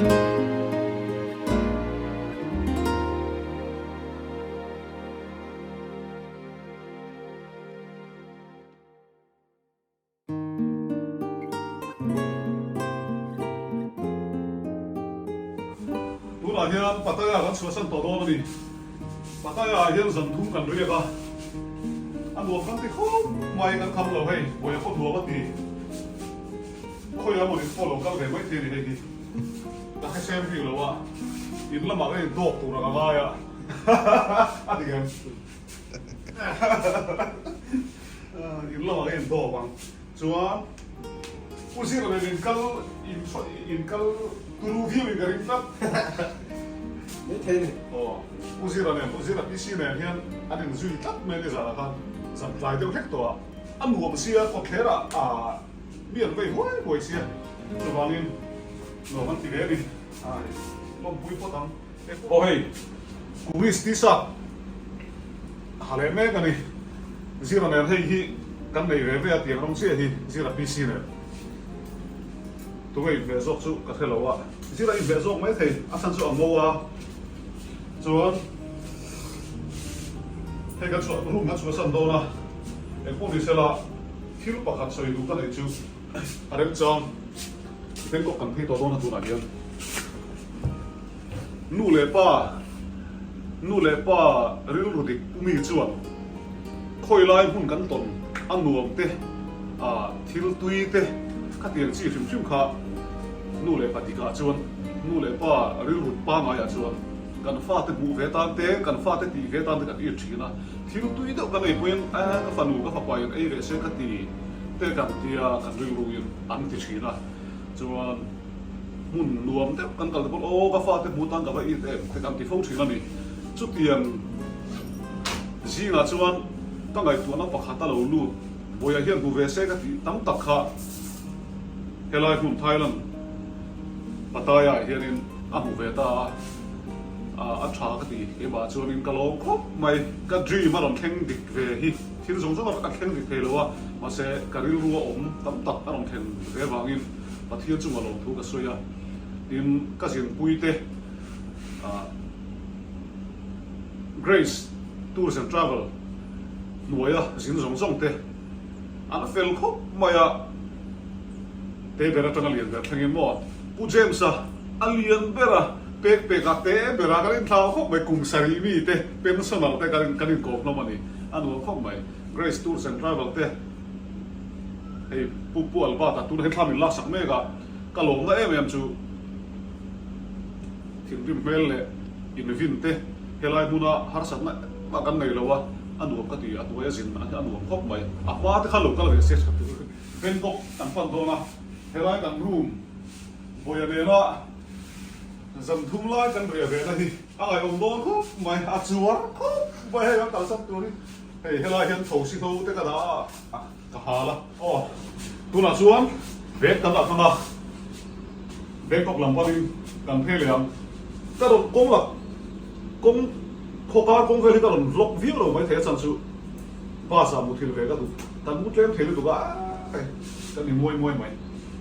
Tunah hian Pattaya kan chhuahsan tawh dawn a ni. Pattaya ah hian zan thum kan riak a, a nuam kan ti khawp mai, kan kham lo hei, buai a pawh nuam a ti. Khawiah mawni pawh lo kal ve mai thei a ni hei hi. Ka hre sem bik lo a, in lamah ka indawk tur ang a ngai a, a ti em? In lamah ka indawk ang. Chuan Pu Zira nen in kal in kal turu viau in ka ring tlat. Mai thei ni. Aw, Pu Zira nen, Pu Zira PC nen hian an inzui tlat mai a ni zanah khan zan tlai deuh hlek tawh a, a nuam sia kawtthlerah ah mi an vei huai huai sia chuvangin nuam an ti ve a ni. Ai, lawmpui phawt ang. Aw hei, Kuris tisa ha leh mek a ni. Zira nen hei hi kan nei ve ve a tiang rawng chiah hi Zira PC nen. Tunge inhmeh zawk chu ka hre lo a, Zira inhmeh zawk mai thei a chhan chu a ngo a. Chuan hei kan chhuah room kan chhuahsan dawn a, engpawh ni sela thil pakhat sawi duh ka neih chu a remchang. Bangkok kan phei tawh dawn a tunah hian nu leh pa nu leh pa rilru dik pumi chuan khawi lai hmun kan tawn a nuam te ah thil tui te khatiang chi hrim hrim kha nu leh pa dikah chuan nu leh pa rilru pangaiah chuan kan fate hmuh ve tan te kan fate tih ve tan te kan ir thin a thil tui deuh kan ei pawhin eh ka fanu ka fapa in ei ve se ka ti te kan tia kan rilruin an ti thin a, chuan hmun nuam deuh kan kal te pawh aw ka fate hmu tan ka va it em te kan ti fo thin a ni. Chutiang zingah chuan ka ngaihtuahna pakhat a lo lut, Bawiha hian hmu ve se ka tih tam tak kha helai hmun Thailand Pattaya ah hianin a hmu ve ta a, a tha ka ti keimah chuanin ka lawm khawp mai, ka dream a rawn thleng dik ve hi. Thil zawng zawng a thleng dik thei lo a, mahse ka rilru a awm tam tak a rawn thlen ve vangin Pathian chunga lawmthu ka sawi a, tin ka zinpui te Grace Tours and Travel hnuaia zin zawng zawng te an fel khawp mai a, te ber atanga lian ber thlengin maw Pu James-a a lian ber a, pek pek a te ber a kan inthlau khawp mai kum sarih mi te pensioner te kan inkawm hlawm a ni. A nuam khawp mai. Grace Tours and Travel te hei Pu Pu Albert a tuna hi thla min laksak mek a, ka lawmna em em chu thinrim hmel leh invin te helai hmuna harsatna engmah kan nei lo a, a nuam ka ti, a hnuai a zin a nuam khawp mai. A hma te kha lo kal ve se tha tur. Bangkok kan pan dawn a, helai kan room Bawiha nena zan thum lai kan riah ve na hi A ngaihawm dawn khawp mai, a chuar khawp mai hei kan kalsan tur hi hei helai hian thosi ho te ka dah a, ka hal a. Aw tunah chuan bag kan dah thang a, Bangkok lam panin kan phei leh ang. Ka rawn kawng lak kawng khawkar kawng vel hi ka rawn vlog viau lo mai thei a chan chu bus ah muthilh ve ka duh, kan mu tlem thei lutuk a, hei kan ni muai muai mai.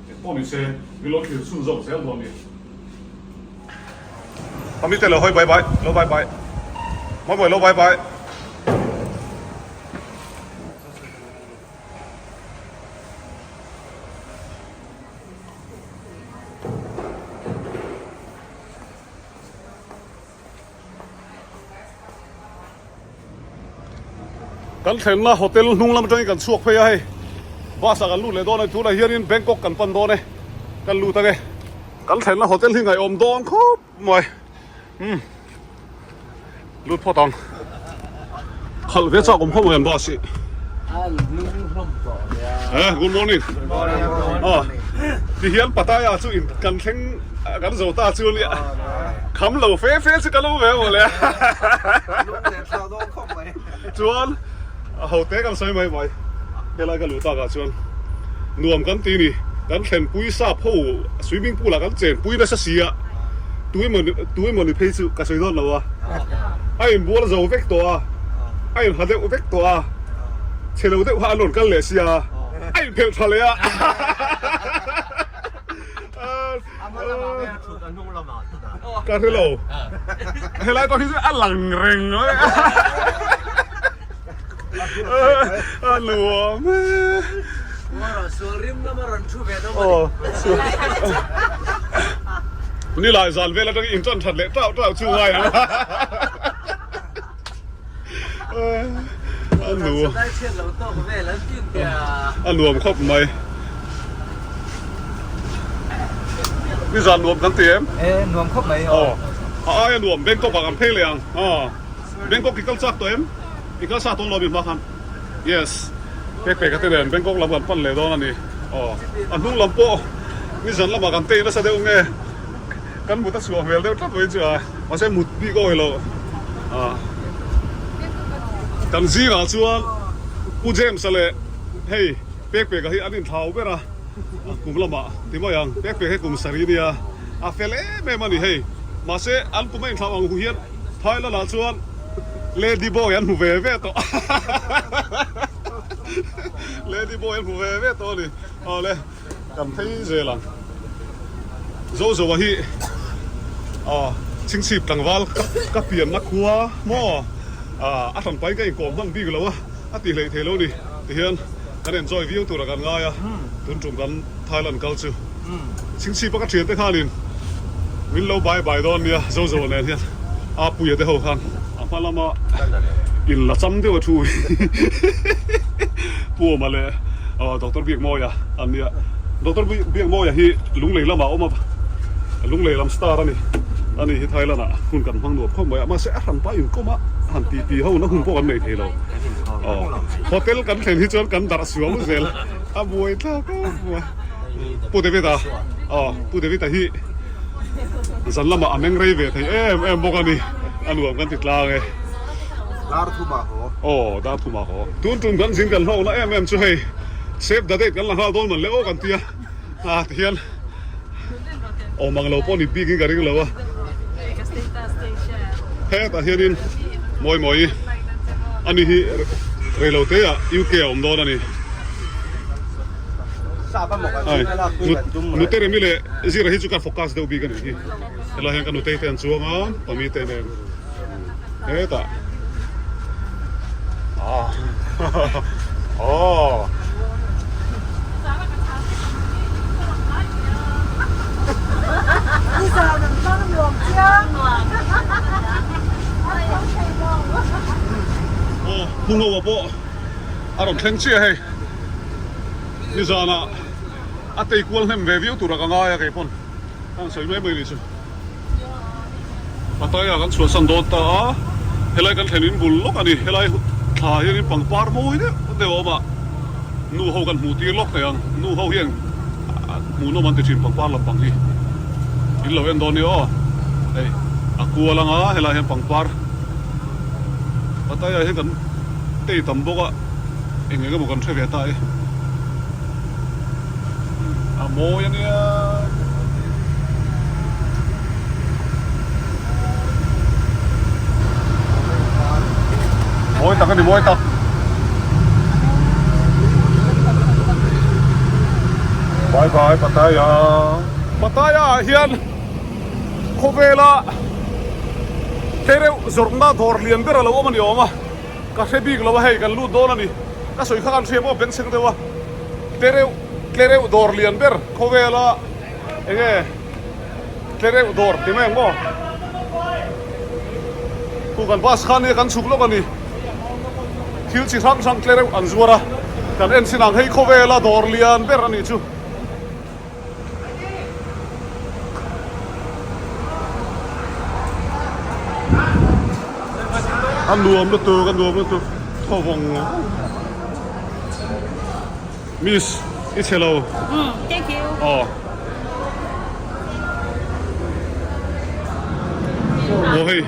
Engpawh ni se min lo thlir chhun zawk zel dawn nia. Mami te lo hawi bye bye lo bye bye Mawi lo bye bye. Kan thlenna hotel hnung lam atangin kan chhuak phei a hei bus ah kan lut leh dawn a tunah hianin Bangkok kan pan dawn e kan lut ang e kan thlenna hotel hi ngaihawm dawn khawp mai umm lut phawt ang khalh ve chak awm khawp mai an bus hi eh good morning ah ti hian Pattaya chu in kan thleng kan zo ta chu nia kham lo fe fe chu ka lo ve mawle chuan a ho te kan sawi mai mai helai ka luh tak ah chuan nuam kan ti ni kan thlenpui sap ho swimming pool ah kan chenpui nasa si a tuemaw tuemaw ni phei chu ka sawi dawn lo a a inbual zo vek tawh a a inha deuh vek tawh a chhe lo deuh kha an rawn kal leh sia a inphelh tha leh a. Ka hre lo. Helai pawh hi chu a lang reng mai. A nuam e. Nilai zan vel atangin in tan that leh tauh tauh chu ngai ang. A nuam. A nuam khawp mai. Nizan nuam kan ti em? E, nuam khawp mai. Aw. A aia nuam Bangkok ah kan phei leh ang. Aw. Bangkok i kal chak tawh em? I kal sa tawn lo mi hma khan. Yes. Pek pek a te nen Bangkok lam kan pan leh dawn a ni. Aw. A hnung lam pawh nizan lamah kan tei nasa deuh nge. Kan mut a chhuah hmel deuh tlat mai chu a, mahse mut bik awi lo a. Kan zingah chuan Pu James-a leh hei Pek Peka hi an inthlau ber a, kum lamah ti mai ang. Pek Pek hi kum sarih nia, a fel em em a ni hei. Mahse an kum a inthlau ang hu hian Thailand-ah chuan Lady Boy an hmu ve ve tawh. Lady Boy an hmu ve ve tawh a ni. Awle. Kan phei zel ang. Zozoa hi chhingchhip tlangval ka pianna khua maw a hran pahin ka inkawm hman bik lo a, a ti hleih thei lo ni. Tihian kan enjoy viau tura kan ngai a, tun tum kan Thailand kal chu. Chhingchhipa ka thiante khanin min lo bye bye dawn nia Zozoa nen hian a puia te ho khan a hma lama in la cham deuh a thu Pu Awma leh Doctor Biakmawia an nia. Doctor Biakmawia hi Lunglei lamah a awm a, Lunglei lam star a ni. Ani hi Thailand ah hun kan hmang nuam khawp mai a, mahse a hranpa inkawm a han ti ti ho na hun pawh kan nei thei lo. Hotel kan thlen hi chuan kan darh suam zel a buai thlak khawp mai. Pu David a aw Pu David a hi zan lamah a meng rei ve thei em em bawk a ni a nuam kan ti tlang e. Dar thumah haw. Aw dar thumah haw. Tun tum kan zin kan hlawkna em em chu hei save the date kan la nghal dawn man le aw kan tia a ti hian awm ang lo pawh ni bik in ka ring lo a. Hetah hianin mawi mawi ani hi reilote ah UK a awm dawn a ni. Nute Remi leh Zira hi chu ka focus deuh bik a nih hi. Helai hian ka nutei te an chuang a, pami te nen hetah ah aw. Aw Pu Ngoa pawh a rawn thleng chiah hei. Nizanah a tei kual hnem ve viau tura ka ngai a kei pawn ka han sawi mai mai ni chu. Pattaya kan chhuahsan dawn ta a, helai kan thlen in bul lawk a ni. Helai thla hianin pangpar mawi deuh deuh a awm a, nu ho kan hmuh tir lawk thei ang. Nu ho hian hmuhnawm an ti thin pangpar lampang hi. In lo en dawn nia aw. Hei a kual anga helai hian pangpar Pattaya hian kan tei tam bawk a. Eng eng emaw kan hre ve ta e. A mawi a nia. Mawi tak a ni mawi tak. Bye bye Pattaya. Pattaya ah hian khawvela tlereuh zawrhna dawr lian ber a lo awm a ni awm a. Ka hre bik lo a hei kan lut dawn a ni. Ka sawi kha kan hria pawh beng chheng deuh a. Tlereuh tlereuh dawr lian ber khawvela eng nge tlereuh dawr ti mai ang maw? Khu kan bus kha nia kan chhuk lawk a ni. Thil chi hrang hrang tlereuh an zuar a. Kan en chin ang hei khawvela dawr lian ber a nih chu. A nuam lutuk a nuam lutuk thaw vawng vawng Miss i chhe lo Thank you Aw Aw hei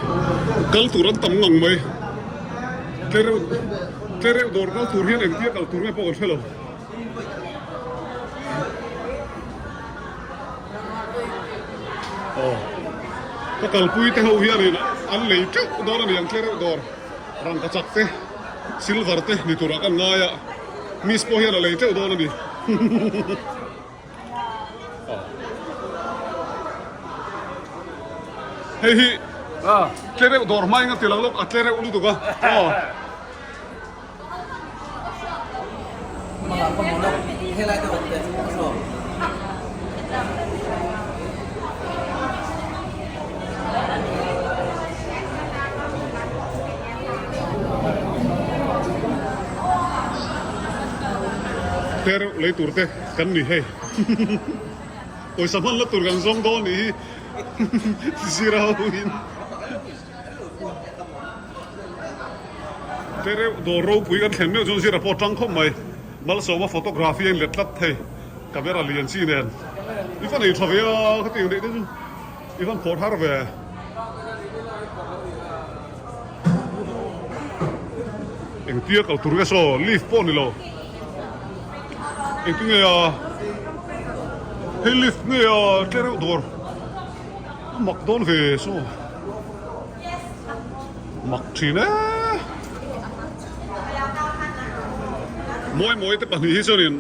kal tur an tam ngang mai tlereuh tlereuh dawr kal tur hian engtia kal tur nge pawh kan hre lo. Aw ka kalpui te ho hianin an lei teuh dawn a ni ang tlereuh dawr rangkachak te silver te ni turah kan ngai a miss pawh hian a lei teuh dawn a ni. Hei hi tle reuh dawr hma in a ti lang lawk a tle reuh lutuk a aw. Tle reuh lei tur te kan ni hei. Pawisa hman la tur kan zawng dawn nih hi zira ho in. Te reuh dawr ropui kan thlen meuh chuan zira pawh tang khawp mai. Malsawma photography a inlet tlat thei camera lian chi nen. I va nei tha ve a khatiang daih te chu i van phawrh har ve. Engtia kal tur nge saw lift pawh ni lo. Engtin nge a hei lift nge a tle reuh dawr a mak dawn ve saw mak thin e mawi mawi te pahnih hi chuanin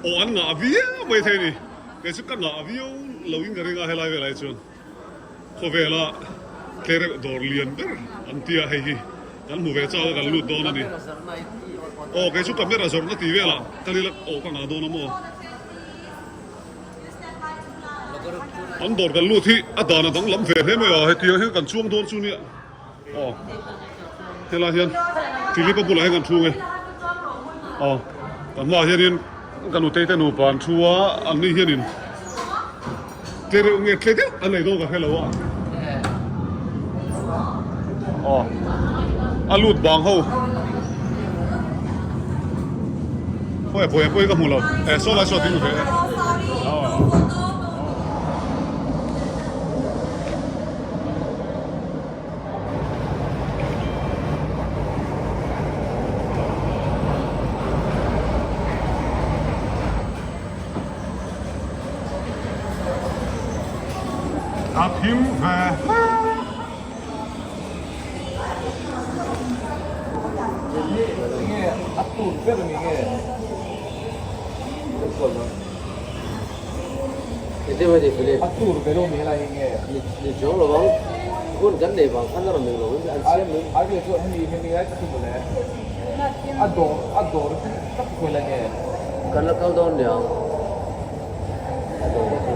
aw an ngah viau mai thei a ni kei chu ka ngah viau lo in ka ring a helai velah hi chuan. Khawvela tle reuh dawr lian ber an tia hei hi kan hmu ve chau a kan lut dawn a ni. Aw kei chu camera zawrhna tih velah ka rilak aw ka ngah dawn a maw. An dawr kan lut hi a dan a danglam ve hle mai a hetiang hian kan chuang dawn chu nia. Aw helai hian Philip a bulah hian kan thu nge. Aw kan hmaah hianin ka nutei te nupa an thu a an ni hianin tle reuh nge tle deuh an nei dawn ka hre lo a. Aw a lut bang ho khawi a buai pawhin ka hmu lo e saw lai saw a ding ve e. A thim ve hle. A tur ber mi nge? A tur ber awm hi helai hi nge? Ni chuang lo ang, hun kan nei vang khan a rawn nei lo in an siam mai. Ai ve chuan hemi hemi lai tak hi mawle a dawr a dawr hi tak kual a nge? Kan la kal dawn nia a dawr chu.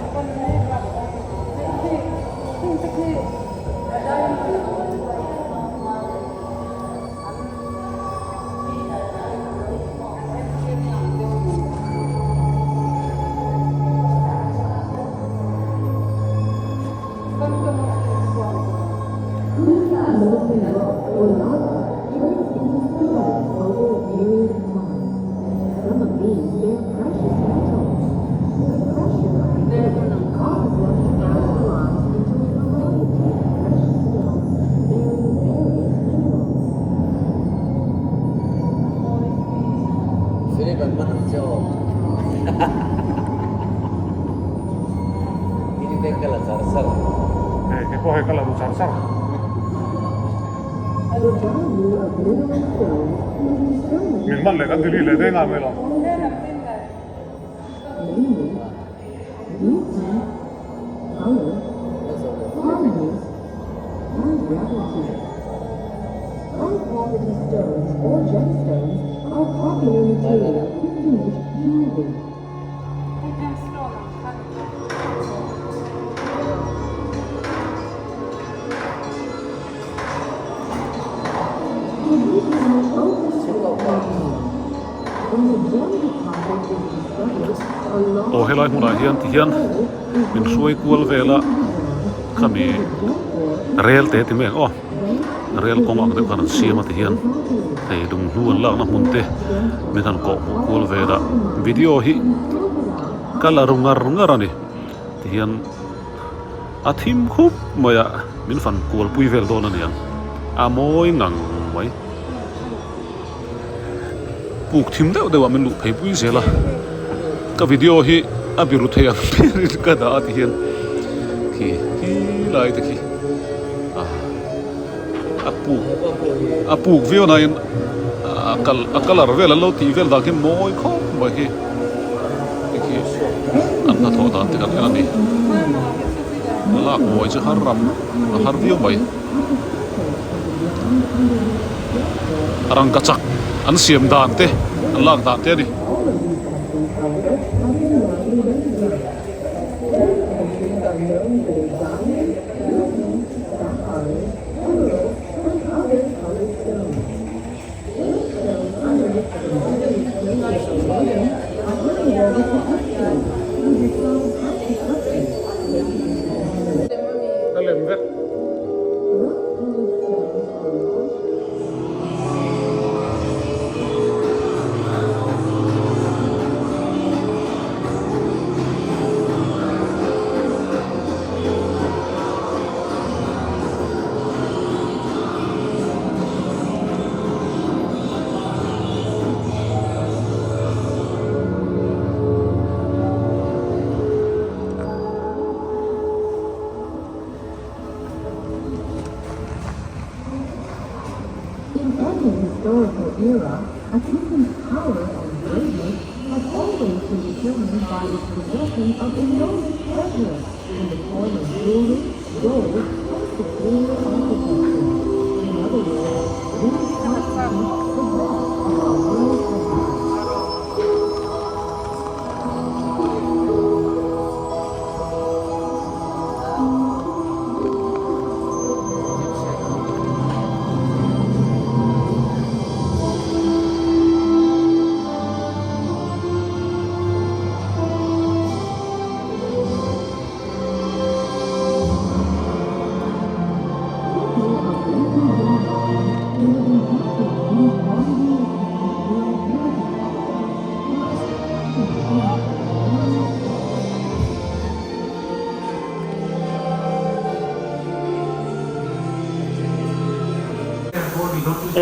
Philip an hman ang che aw. Ini te ka la char char. Hei kei pawh hei ka la ru char char. Min man leh kan delete leh daih nga mai lo. Aw helai hmunah hian ti hian min hruai kual vel a khami rel te ti mai ang aw rel kawng ang deuh khan an siam a ti hian hei lung hnu an lakna hmun te min han kawh hmuh kual vel a video hi ka la ru ngar ngar a ni ti hian a thim khup mai a min fan kual pui vel dawn a ni ang a mawi ngang mai. Puk thim deuh deuh ah min luh phei pui zel a, ka video hi a biru thei ang ber in ka dah a ti hian khi khi lai te khi a puk a puk viau na in a kal a colour vel an lo tih vel dan khi mawi khawp mai hi hei khi an hnathawh dan te kan en a ni. Lak buai chu har ram a har viau mai. Rangkachak an siam dan te an lak dan te a ni. Ka lem vek. In any historical era, a kingdom's power and greatness has always been determined by its possession of enormous treasure in the form of jewelry, gold, and superior architecture. In other words, these constitute the best of our world empire.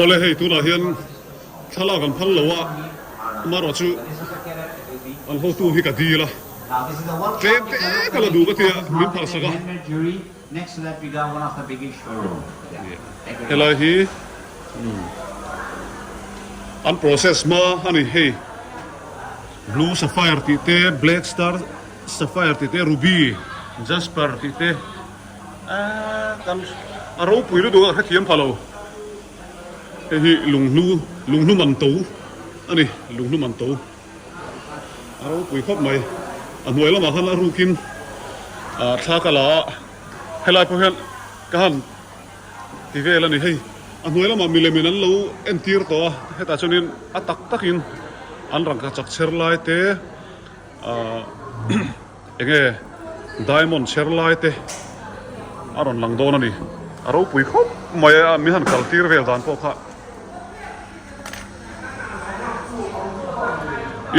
Awle hei tunah hian thlalak an phal lo a, amaherawh chu an hotu hi ka dil a. Tlem te ka la duh ka tia min phalsak a. Helai hi an process hma a ni hei blue sapphire tih te black star sapphire tih te ruby jasper tih te aaa kan a ropui lutuk a ka hrethiam pha lo hei hi lunghlu lunghlu man to a ni lunghlu man to. A ropui khawp mai. A hnuai lamah khan a rukin thla ka la a, helai pawh hian ka han ti vel a ni. Hei a hnuai lamah milem in an lo entir tawh a, hetah chuanin a tak takin an rangkachak chher lai te ahh enge diamond chher lai te a rawn lang dawn a ni. A ropui khawp mai a, min han kal tir vel dan pawh kha.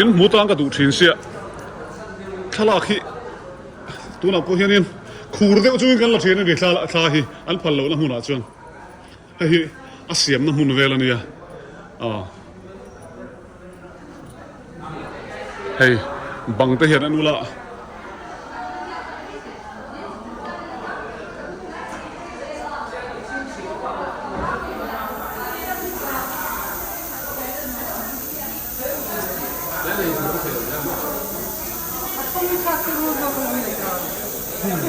In hmu tan ka duh thin sia thlalak hi tunah pawh hianin khur deuh chungin kan la thin a ni thla thla hi an phal lohna hmunah chuan hei hi a siamna hmun vel a nia aw hei bang te hian an ula.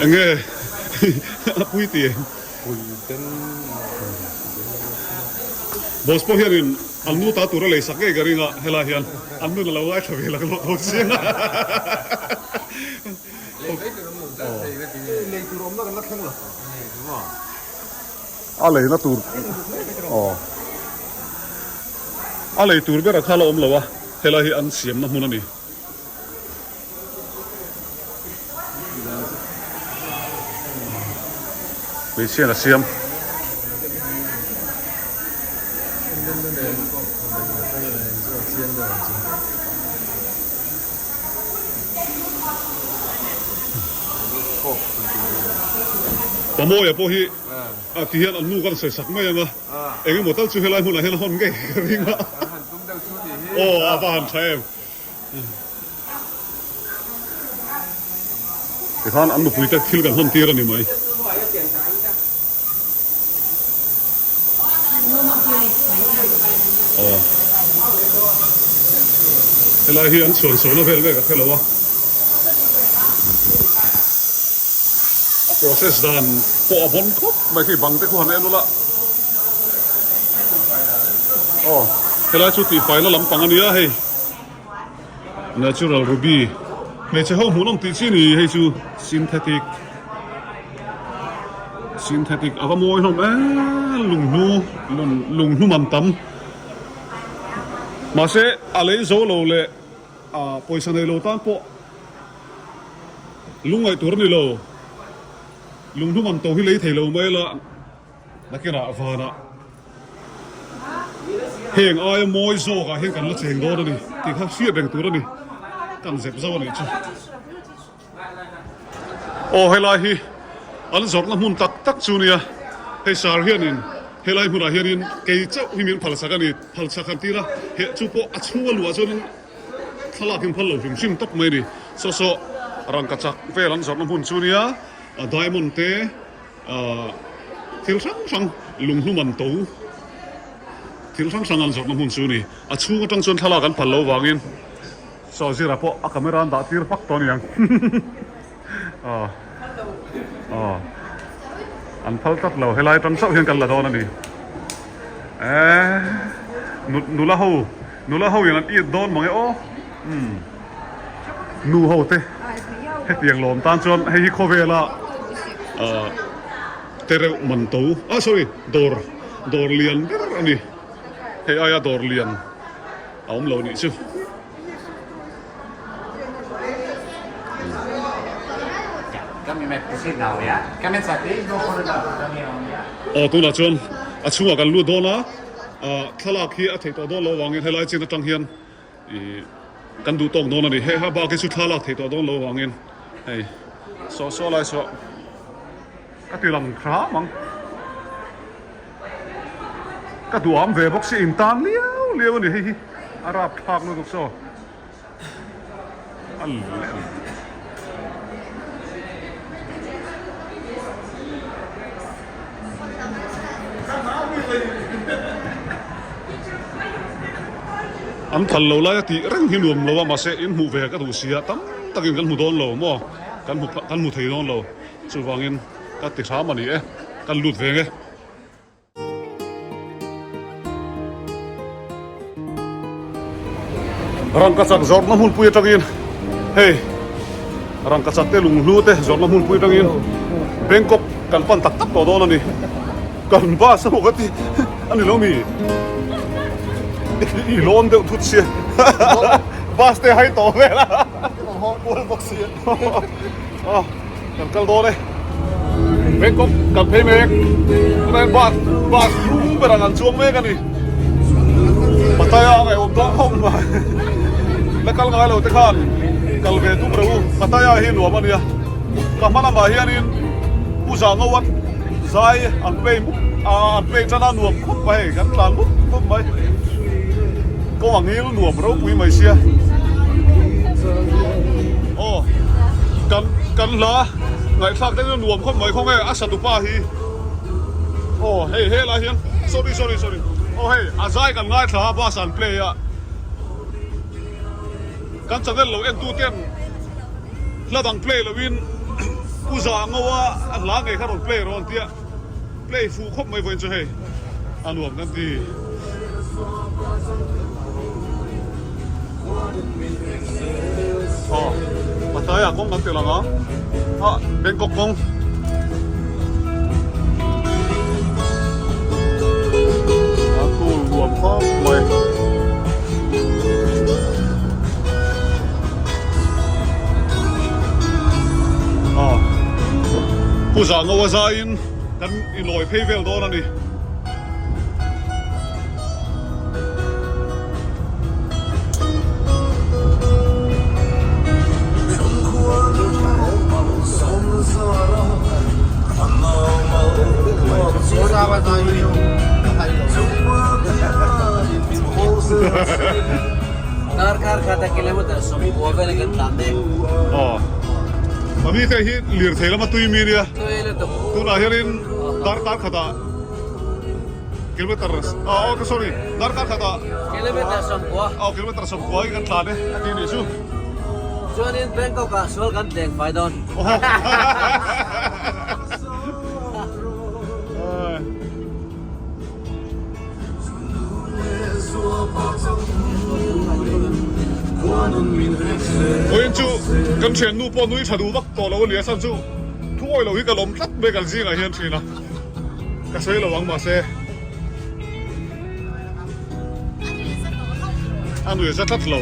Enge a pui ti em? Boss pawh hianin an nu ta tur a lei sak ngei ka ring a, helai hian an nun a lo ngaithla ve lak lawk bawk sia. A leina tur aw a lei tur ber a kha la awm lo a helai hi an siamna hmun a ni. Hmeichhian a siam. Pamawia pawh hi a ti hian an nu kan sawi sak mai ang a, eng emaw tal chu helai hmunah hian a hawn ngei ka ring a. Aw a va han tha em. Tikhan an nupui te thil kan hawn tir a ni mai. Aw. Helai hi an chhuan sawhna vel vel ka hre lo a. A process dan pawh a vawn khawp mai khi bang te khu han en ula. Aw helai chu tihfaina lampang a nia hei. Natural ruby hmeichhe ho hmuhnawm tih chi ni hei chu synthetic synthetic a va mawi hlawm em lunghnu lunghnu man tam mahse a lei zo lo leh ah pawisa nei lo tan pawh lungngaih tur a ni lo lunghnu man to hi lei thei lo mai la. Nakinah vanah heng aia mawi zawkah hian kan la cheng dawn a ni tih kha hriat reng tur a ni. Kan zep zo a nih chu. Aw helai hi an zawrhna hmun tak tak chu nia. Hei sar hianin helai hmunah hianin kei chauh hi min phalsak a ni. Phalsak han tir a, he chu pawh a chhunga luah chuanin thlalak hi phal lo hrim hrim tawp mai a ni. Saw saw rangkachak vel an zawrhna hmun chu nia, diamond te. Ahh thil hrang hrang lunghlu man to thil hrang hrang an zawrhna hmun chu a ni. A chhung atang chuan thlalak an phal lo vangin saw zira pawh a camera an dah tir hmak tawh a niang ahh ahh an phal tlat lo helai atang chauh hian kan la dawn a ni. Eeh nula ho nula ho in an it dawn mange aw umm nu ho te hetiang lawm tan chuan hei hi khawvela ahh te reuh man to ah sorry dawr dawr lian ber a ni hei aia dawr lian a awm lo nih chu. Aw tunah chuan a chhungah kan lut dawn a ah thlalak hi a theih tawh dawn lo vangin helai chin atang hian ih kan duh tawk dawn a ni hei ha bak hi chu thlalak theih tawh dawn lo vangin hei saw saw lai saw ka ti lang hram ang ka duham ve bawk sia in tan liau liau a ni hei hi a rapthlak lutuk saw. A lem. An phal lo lai a tih reng hi nuam lo a mahse in hmuh ve ka duh si a tam takin kan hmu dawn lo maw kan hmu kan hmu thei dawn lo chuvangin ka ti hram a ni e kan lut ve nge. Rangkachak zawrhna hmunpui atangin hei rangkachak te lunghlu te zawrhna hmunpui atangin Bangkok kan pan tak tak tawh dawn a ni. Kan bus emaw ka ti a ni lo mi? I lawn deuh thut sia bus te hai tawh vel a kual bawk sia Kan kal dawn e. Bangkok kan phei mek. Tunah hian bus bus hnung berah kan chuang mek a ni. Pattaya a ngaihawm dawn khawp mai. La kal ngai lo te khan kal ve tum reuh u. Pattaya hi nuam a nia. Ka hma lamah hianin Pu Zangawa zai an play mup a an play tan a nuam khawp mai hei kan tlan mup mup mai. Kawng a ngil nuam ropui mai sia. Aw kan kan hla ngaihthlak deuh nuam khawp mai khaw nge a sa tupa hi aw hei helai hian sorry sorry sorry aw hei a zai kan ngaithla a bus an play a kan channel lo en tu ten hla dang play lo in pu za ngo a a hla ngei kha rawn play rawh an tia play fuh khawp mai vawiin chu hei a nuam kan ti. Aw Pattaya kawng kan tel ang a ah Bangkok kawng a cool nuam khawp mai. Aw Pu Zangawa zaiin kan inawi phei vel dawn a ni. Darkar khata kilometer 10 vel kan tlan mek. Aw. Mami te hi lirthei lama tui mi nia. Tunah hianin darkar khatah Kilometer ah oh sorry darkar khat ah Kilometer 10 aw kilometer 10 hi kan tlan e a ti nih chu. Chuanin Bangkok ah sual kan tleng fai dawn. Kan thiannu pawh nui tha duh vak tawh lo a nia chhan chu thu awih lo hi ka lawm tlat mai kan zingah hian thin a, ka sawi lo ang mahse a nui za tlat lo.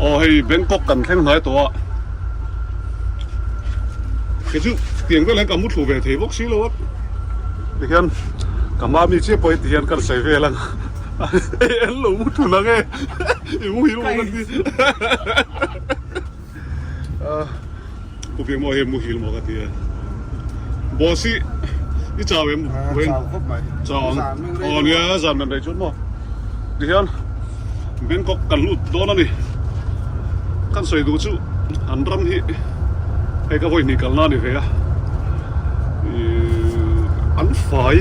Aw hei Bangkok kan thleng hnai tawh a kei chu tiang vel hian ka mu thlu ve thei bawk si lo a tihian ka hma mi chiah pawh hi tihian ka sawi vel ang hei an lo mu thlu nang e i muhil maw ka ti Pu Piangmaw hi muhil maw ka ti a. Boss hi i chau em? Chau khawp mai. Chau ang. Aw nia zan men rei chuan maw. Tihian Bangkok kan lut dawn a ni. Kan sawi duh chu an ram hi hei ka vawi hnih kalna a ni ve a. Ihh an fai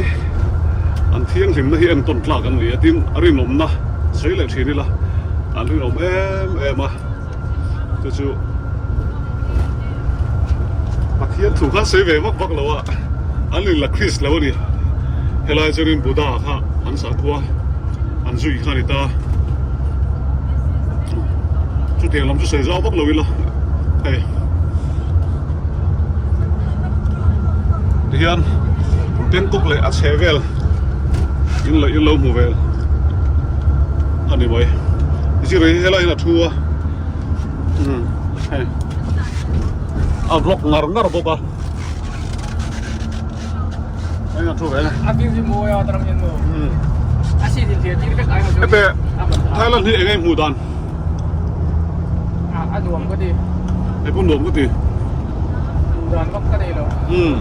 an thianghlimna hi entawn tlak an ni a tin a rinawmna sawi leh thin ila an rinawm em em a. Chu chu Pathian thu kha sawi ve vak vak lo a, an inla Christ lo a ni. Helai chuanin Buddha kha an sakhua an zui kha a ni ta. Chutiang lam chu sawi zau vak lo ila hei. Tihian Bangkok leh a chheh vel in lo in lo hmu vel a ni mai. Zir hi helai hian a thu a umm hei a vlog ngar ngar bawk a hei a thu ve a view hi mawi a tarang hian maw a si thil thil tir vek ai maw hete Thailand hi eng nge hmuh dan a nuam ka ti hei pawh nuam ka ti hmuh dan vak ka nei lo umm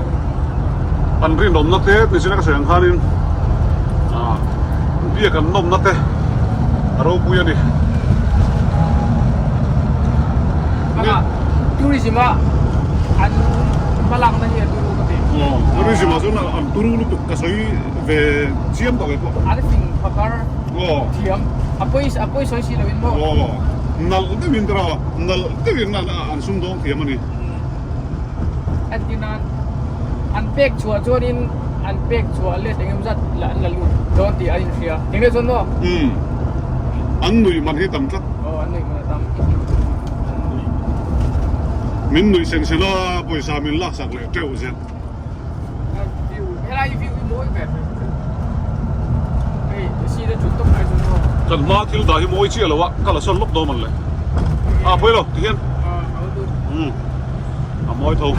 an rinawmna te nichina ka sawi ang khanin ah biak an nawmna te a ropui a ni. Tourism a an hmalakna hi a turu ka ti. Aw tourism ah chuan an turu lutuk ka sawi ve chiam tawh kei pawh. An fing phakar thiam a pawi a pawi sawi si loin maw. Aw nalh deuhin tira nalh deuhin an sumdawng thiam a ni. Entir nan an pek chhuah chuanin an pek chhuah let eng emaw zat la an la lut dawn tih an inhria. Eng deuh chuan maw? Umm. An nuih man hi tam tlat. Aw an nuih man a tam. Min nuih sen sen a pawisa min laksak leh teuh zel. View helai view hi mawi ber hei si te thut tawp ai chuan maw. Kan hma thil dah hi mawi chiah lo a ka la sawn lawk dawn man le. A pawi lo tihian. Umm a mawi tho.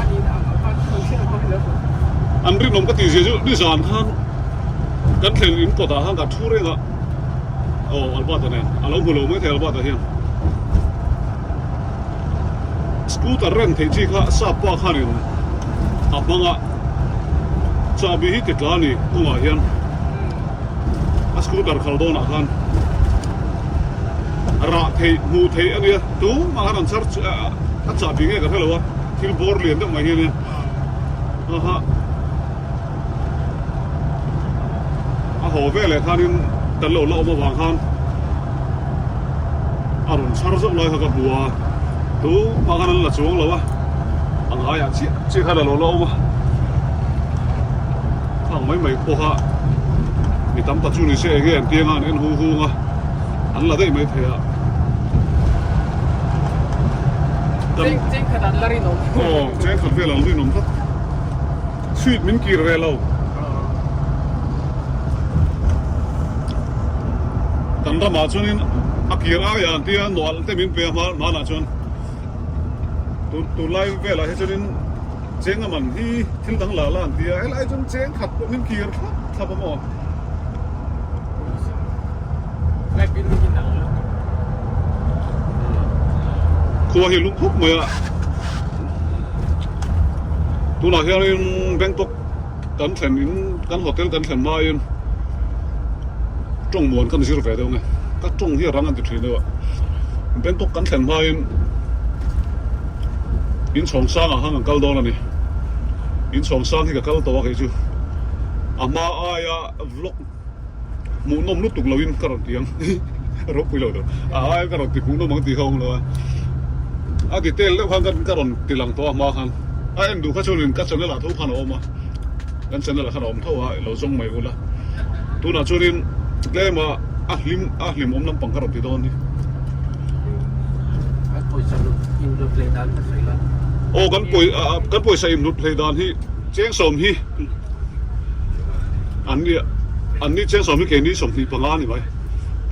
An rinawm ka tih zia chu nizan khan kan thlen in kawtah khan ka thu reng a aw Albert-a nen a lo hmu lo mai thei Albert-a hian scooter rent theih chi kha sap pa khanin a hmang a chahbi hi ti tla a ni kawngah hian a scooter khal dawnah khan. Rah theih hmuh theih a nia, tumah khan an chhar a chahbi nge ka hre lo a, thil bawr lian deuh mai hi a nia. Aha. A haw veleh khanin kan lo la awm avang khan a rawn chhar zauh lai kha ka hmu a, tumah khan an la chuang lo a, a ngaiah chiah chiah khan a lo la awm a, khang mai mai pawha mi tam tak chu ni se enge an tianga an en hung hung a, an la daih mai thei a. Chengkhat an la rinawm. Aw, chengkhat vel an rinawm tlat. Sweet min kir ve lo. Kan ramah chuanin a kir aia an tia nual te min pe a hma hmanah chuan tun tunlai velah hi chuanin cheng a man hi thil dang la la an tia helai chuan cheng khat pawh min kir thlap thlap a maw. Khua hi lum khawp mai a. Tunah hianin Bangkok kan thlen in kan hotel kan thlen hmain tawng muan kan zir ve deuh nge ka tawng hi a rang an ti thin deuh a Bangkok kan thlen hmain inchhawng sangah khan kan kal dawn a ni inchhawng sang hi ka kal tawh a kei chu a hma aia vlog Hmuhnawm lutuk loin ka rawn ti ang ropui lo deuh a ai ka rawn ti hmuhnawm ang tih kha awm lo a a detail deuh khan ka rawn ti lang tawh a hma khan a en duh kha chuanin ka channel ah tho khan a awm a kan channel ah khan a awm tho a ilo zawng mai ula tunah chuanin tlem a a hlim a hlim awm lampang ka rawn ti dawn hi aw kan pawi kan pawisa inhlut hlei dan hi cheng sawm hi. An ni an ni chiang sawm hi keini 25 a ni mai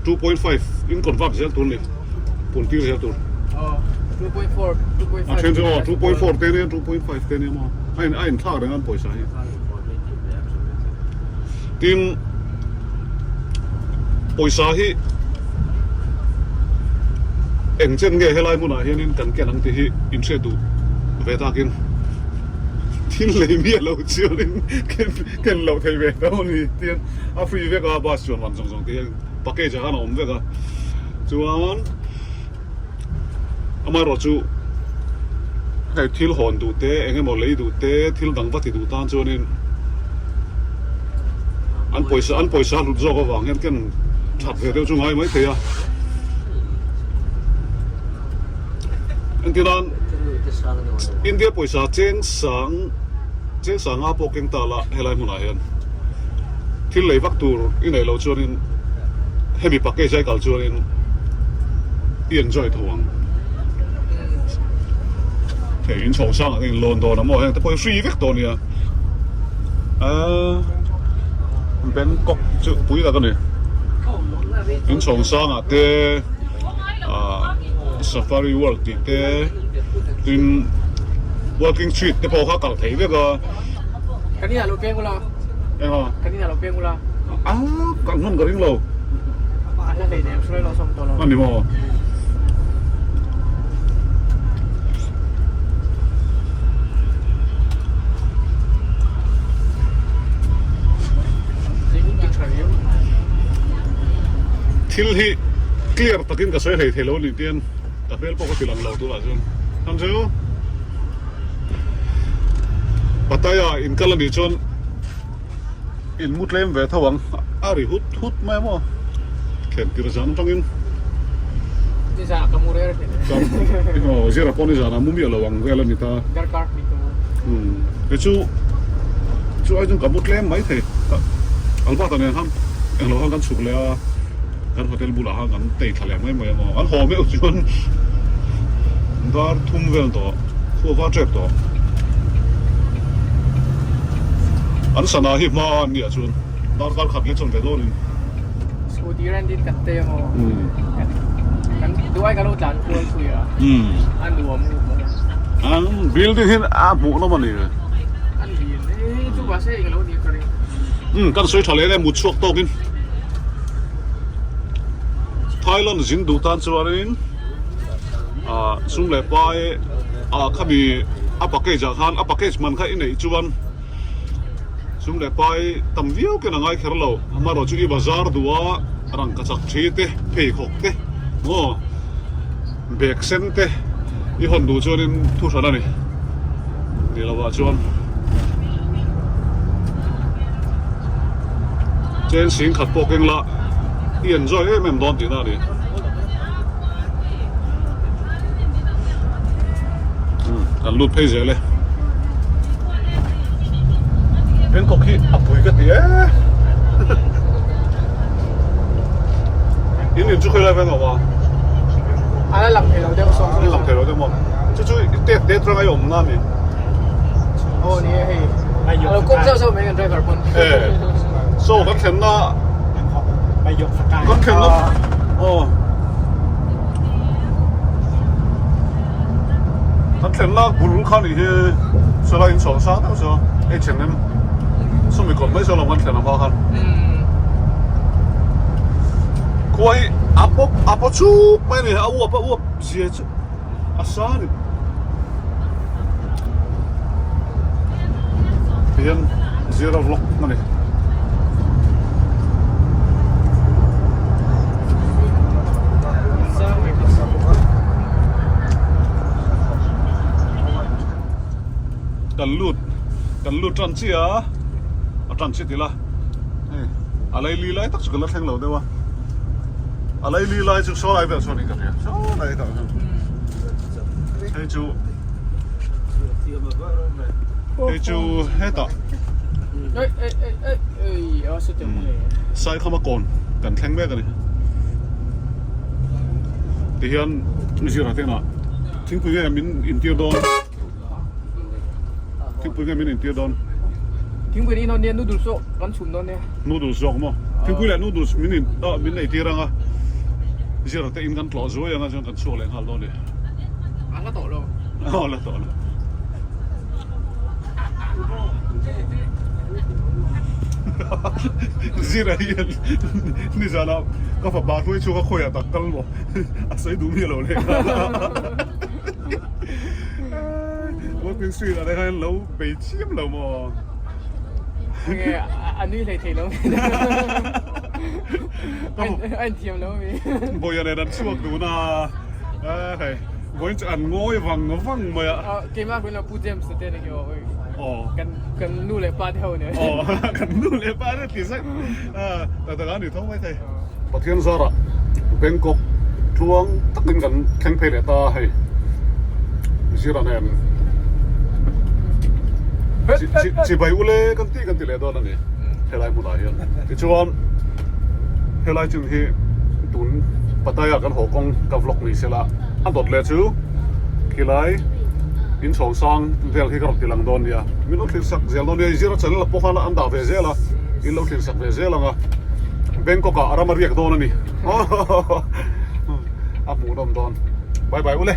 2.5 in convert zel tur ni pun tir zel tur 2.4 2.5 a then chu aw 2.4 te nia 2.5 te nia maw a in a in thlak reng an pawisa hi tin pawisa hi eng chen nge helai hmunah hianin kan ken ang tih hi inhriat duh ve takin Thil lei miah lo chuanin ken loh thei ve tho a ni tiang a free vek a bus chuan man zawng zawng te hian package ah khan a awm vek a chuan amaherawh chu hei thil hawn duh te eng emaw lei duh te thil dang va ti duh tan chuanin an pawisa an pawisa hlut zawk avang hian ken that ve deuh chu ngai mai thei a Engtinan India pawisa cheng sang cheng sanga pawh keng ta la helai hmunah hian thil lei vak tur i neih loh chuanin hemi package a i kal chuanin i enjoy tho ang. Hei inchhawng sangah te in lawn dawn a maw heng te pawh hi free vek dawn nia. Ahh Bangkok chu pui tak a ni. Inchhawng sangah te. Ahh safari world tih te tin walking street te pawh kha kal thei vek a. Kan inah lo peng ula. Eng a? Kan inah lo peng ula. A kan hman ka ring lo. A hla hlei nem hruai lo sawm tawh lo. A ni maw? Thil hi clear takin ka sawi hlei thei lo a nih tian ka hmel pawh ka ti lang lo tunah chuan tham chu Pattaya in kal a nih chuan in mu tlem ve tho ang a ri hut hut mai a maw thlen tir zan atangin Nizan ah ka mu rel hle aw zira pawh nizan ah mu miah lo ang vel a ni ta darkar hnih ka mu kei chu chu ai chuan ka mu tlem mai thei Albert-a nen khan englo khan kan chhuk leh a kan hotel bulah khan kan tei thla leh mai mai a maw an haw meuh chuan dar thum vel tawh khua var tep tawh an sana hi hma a an nih ah chuan darkar khat leh chuan ve dawn in. Scooty rent in kan tei a maw kan duai kan lo tlan kual thui a a nuam lutuk a building hi a hmuh nawm a ni an lian e chu mahse eng lo nia ka ring kan sawi tha leh le mut chhuak tawk in Thailand zin duh tan chuanin ah sum leh pai ah khami a package ah khan a package man kha i neih chuan Sum leh pai tam viau ken a ngai kher lo, amaherawh chu i bazar duh a rangkachak thi te, pheikhawk te Maw bag sen te i hawn duh chuanin thu hran a ni. Ni lovah chuan chen sing khat pawh keng la i enjoy em em dawn tihna a ni. Kan lut phei zel e. Bangkok hi a pui ka ti e. In in chu khawi lai veng awm a? A la lang thei lo deuh sawn. A la lang thei lo deuh maw? Chu chu tet te atanga i awm na a ni. Aw ni e hei. A lo kawp zauh zauh mai kan driver pawn. E. So kan thlenna kan thlenna aw kan thlenna bul kha nih hi sawlai inchhawng sang deuh chu H&M sumi kawt mai saw lo kan thlen ang hma khan. Khua hi a pawp a paw chuk mai a ni a uap a uap zia chu a sa a ni. Tihian zira vlog a ni. Kan lut kan lut tan chiah a a tan chiah tila hei a laili lai tak chu ka la thleng lo deuh a a laili lai chu saw lai vel chuan in ka hria saw lai tah chuan hei chu hei chu hetah Saikhama kawn kan thleng mek a ni tihian zirah te inah thingpui nge min intir dawn. Thingpui nge min intir dawn? Thingpui ni dawn nia noodles zawk kan chhum dawn nia. Noodles zawk maw? Thingpui leh noodles min in ah min eitir anga zira te in kan tlawh zuai anga chuan kan chhuak leh nghal dawn ni. A la tawh lo. Aw la tawh lo. Zira hian nizanah ka fapa hruai chhuak a khawiah tak kal maw? A sawi duh miah lo leh nghal. Walking street ah te khan lo bei chiam lo maw? Nge a nui hlei thei lo a inthiam lo mi. Bawiha nen an chhuak dun a, hei vawiin chu an ngawi vang vang mai a. Keimah hun lo Pu James te ni khi aw kan kan nu leh pa te ho nen. Aw kan nu leh pa te ti zet tak tak a ni tho mai thei. Pathian zarah Bangkok tluang takin kan thleng phei leh ta hei zira nen chibai ule kan tih kan ti leh dawn a ni helai hmunah hian tichuan helai chin hi tun Pattaya kan haw kawng ka vlog ni sela a dawt leh chu khilai inchhawng sang vel hi ka rawn ti lang dawn nia min lo thlir sak zel dawn nia zira channel ah pawh khan an dah ve zel a in lo thlir sak ve zel ang a. Bangkok ah ram a riak dawn a ni a hmuhnawm dawn bye bye ule.